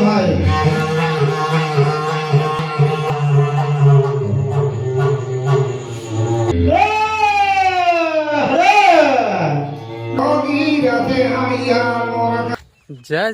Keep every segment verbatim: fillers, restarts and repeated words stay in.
जय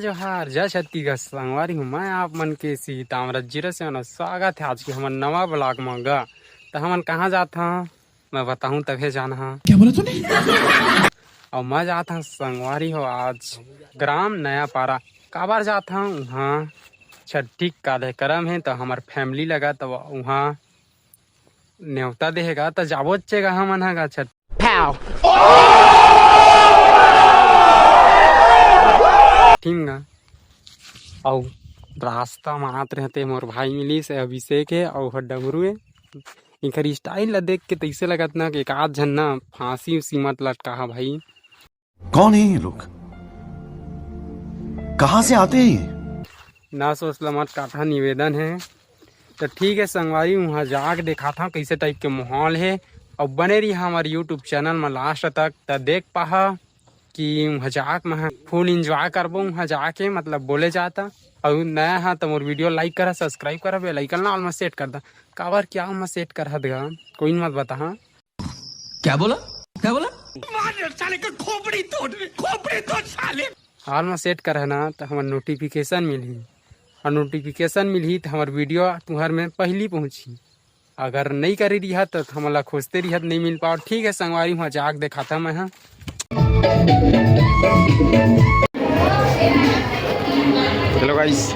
जोहार, जय छत्तीसगढ़। संगवारी हो, मैं आप मन के सी तामरत जीरा से, अउ स्वागत हे आज के हमर नवा vlog म गा। त हमन कहाँ जात हन, मैं बताहूँ तभे जानहा। क्या बोला तूने? अउ मैं जात हन संगवारी हो आज ग्राम नयापारा। काबर जात हन? उहाँ छट्ठी कार्यक्रम हे, त हमर family लगा, त उहाँ नेवता देहे गा, त जाबोच गा हमन ह गा छठ। ठीक गा। अउ रास्ता म आत रहते मोर भाई मिलिस हे, अभिषेक हे, अउ ओह डमरू हे। इनकर style ला देख के तइसे लगत ना कि एक आध झन ना फांसी उसी मत लटकाहा भाई। कौन है ये लोग? कहाँ से आते हैं ये? ना सोच ल मत काटा, निवेदन हे। त ठीक हे संगवारी, उहाँ जाके देखाथंव कइसे type के माहौल हे, अउ बने रहिहा हमर YouTube channel म last तक, त देख पाहा कि उहाँ जाके मैं full enjoy करबो। उहाँ जाके मतलब बोले जाता, अउ नया हा त मोर video like करा, subscribe करा, bell icon ला all म set कर दा। काबर क्या all म set करहत गा, कोई मत बताहा। क्या बोला? क्या बोला? मार साले का खोपड़ी तोड़, खोपड़ी तोड़ साले। All म set करहा ना, त हमर notification मिलही, अउ notification मिलही त हमर video तुहर में पहिली पहुँचही। अगर नइ करे रिहा त हमन ला खोजते रिहा त नइ मिल पाव। ठीक हे संगवारी, उहाँ जाके देखाथंव मैं हा। Hello guys,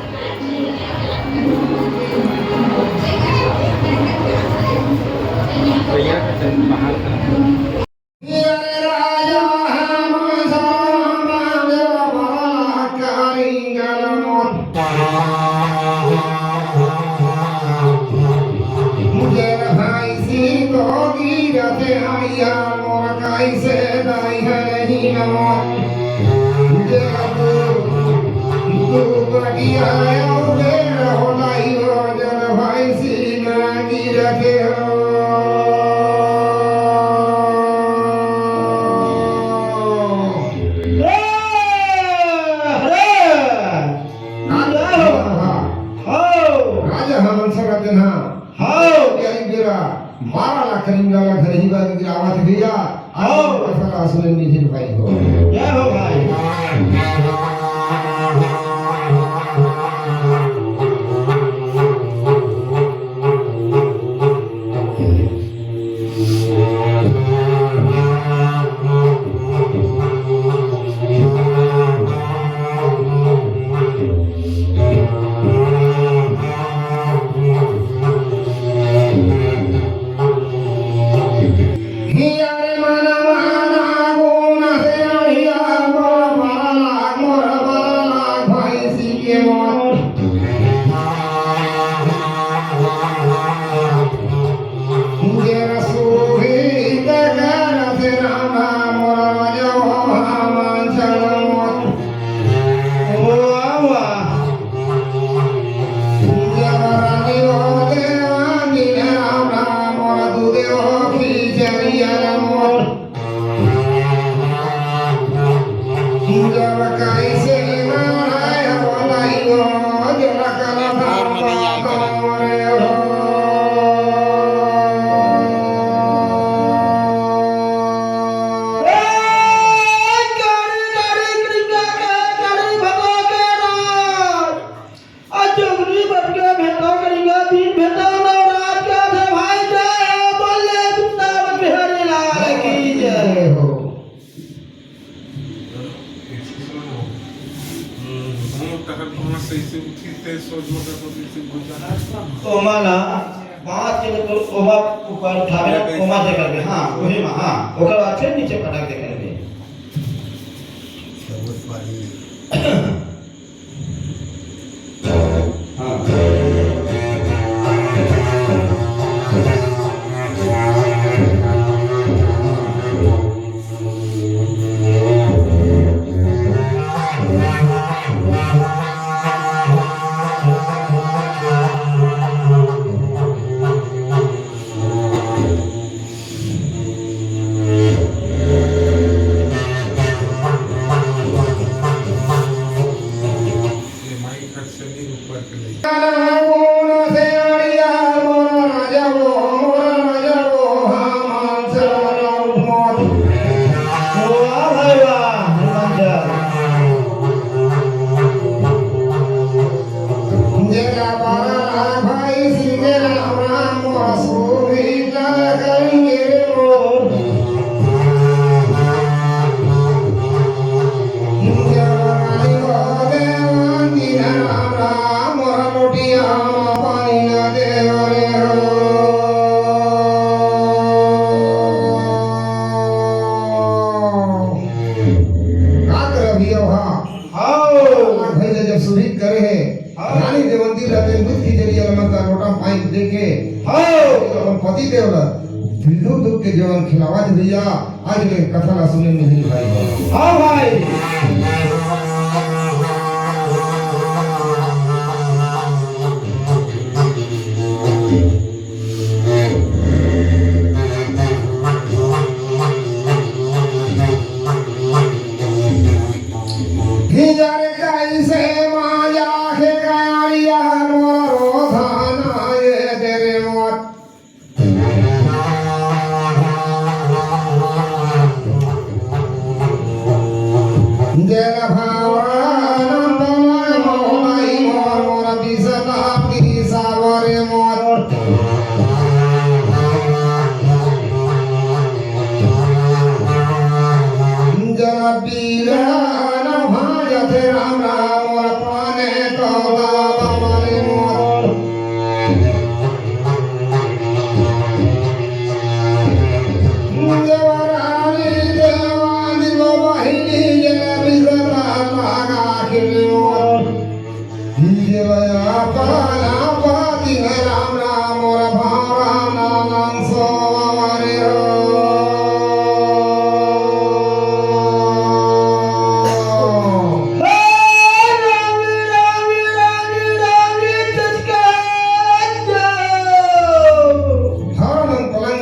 राजा हमन सकत ना। हव। यही बेरा बारह लाख करीब गाला घर ही बार गिरावत भैया। हव। असल असुरन निधि भाई हो। जय हो भाई। अजगनी बन के भेंटो करेंगे, दिन भेंटो नवरात के थे भाई, जय हो, बोले वृंदावन बिहारी लाल की जय हो। ओमा ला बांस के तो ओमा ऊपर उठावे, ओमा दे करके, हाँ, वही मा, हाँ, ओकर बाद फिर नीचे पटक दे करके। वाह भाई वाह, हनुमान जय। का करब भैया, हाँ। हाँ। भैया जब सुरहित करे हे, हाँ। रानी देवंती ला तेन दूध के जरिया ला ममता लोटा पानी देके, हाँ। अपन पति देव ला बिल्लू दूध के जेवन खिलावा दे भैया, आज के कथा ला सुने मिली भाई। हाँ भाई। हिजर कैसे माया के गाड़िया मोर रोधन ये तेरे मौत। जल भावना तन मोहनाई मोर मोर बिसता पिसावरे मोर। जल पीला न भाजत राम राम मोर पाने तो दाबा मरे मोर। देवरानी देवानी बहिनी जल बिसता लागा खिल मोर।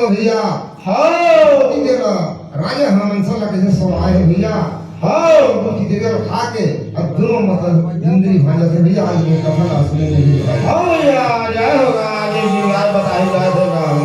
भैया। हाँ। राजा हनुमान सा ला कइसे सोवाए हे भैया। हाँ। उनकी जगह खा के अब दोनों मतलब जिंदगी भांजा थे भैया, आज ये कथा ला सुने नहीं भाई। हाँ भैया, जय हो राम जी, आज बताई जय हो राम।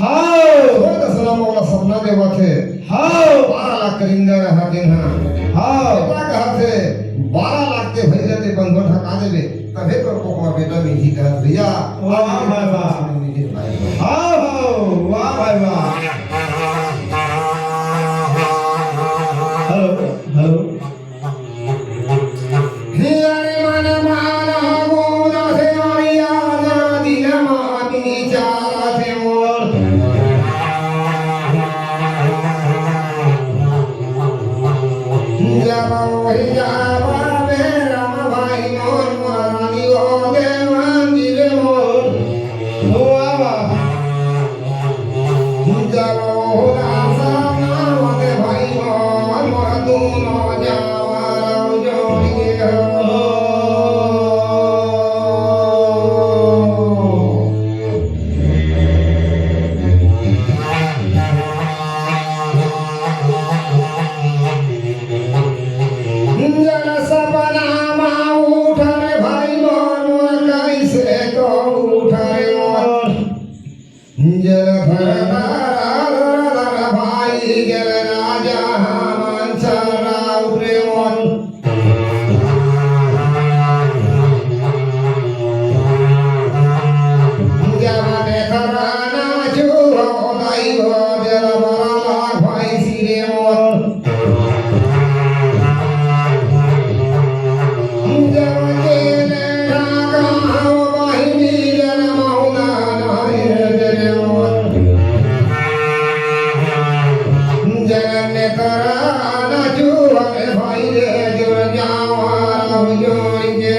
हाँ। छोड़ दे सना मोला सपना देवत हे। हाँ। बारह लाख के रिंदा रहा दिन हा। हाँ। बेटा कहत हे, बारह लाख के भइया ते बंधुआ ढका देबे, तभे तोर कोकवा बेटा मिलही कहत भैया। वाह भाई वाह। मिलही भाई। हाँ, हाँ, वाह भाई वाह। Hello, hello. चला उतरे मन। जब देखरा ना छुआ दाई हो, जरा बड़ा लाग भाई सिरे मन। जब केले ढाका हो बहिनी जन मौला नारे जरे मन। जन नेतरा ना छुआ भाई रे जो जावा जोड़ के।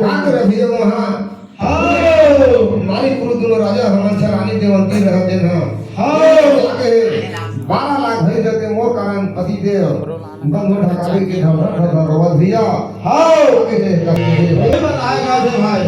का करत हे वहाँ? हाँ। नारी पुरुष दुनो राजा हमन छरानी देवंती रहत हे ना। हाँ। आगे बारह लाख भई जाते मोर कारण पति देव। बंधु ढकावे के धन धन रोवत भैया। हाँ। आगे जय करते हे। ये बताएगा दे भाई।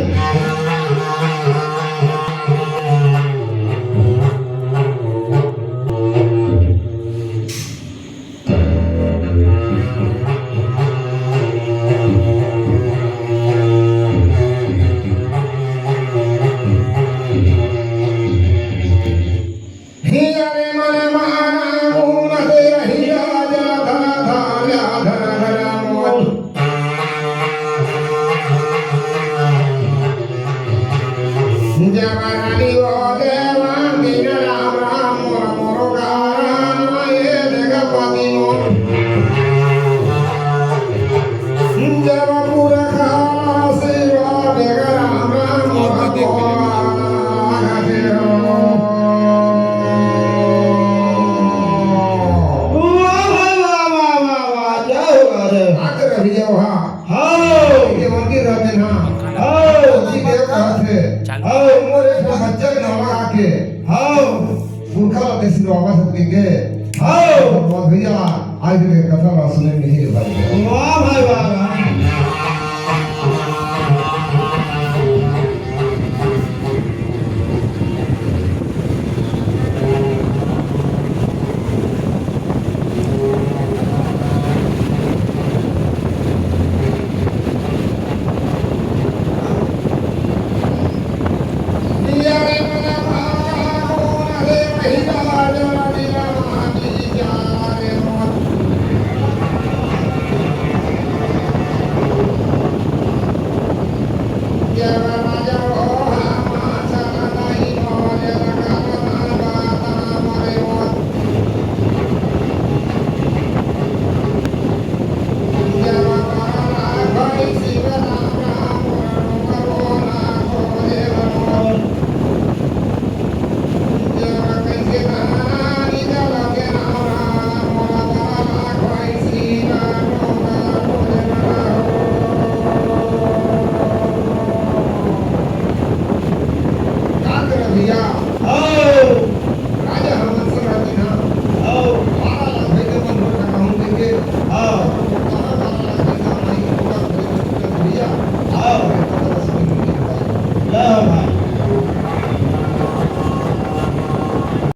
हिया रे मन माना मुन से हिया जल धन धारा धन धन मोन। जब रानी वो देवा दिन राम राम मोर मोर कारण ये जगपति मोन। जब पूरा काला सेवा जग राम राम मोर मोर वाह भाई वाह, वाह, वाह, वाह, क्या हुआ रे? आकर रहिया वहाँ। हाँ। ये मंदिर रहते ना। हाँ। जी देव कहा थे। हाँ। मोरे बच्चा के नाम आके। हाँ। पुरखा ला देसी बाबा सब के के। हाँ। और भैया, आज के कथा ला सुने मिहिर भाई। वाह भाई वाह, वाह।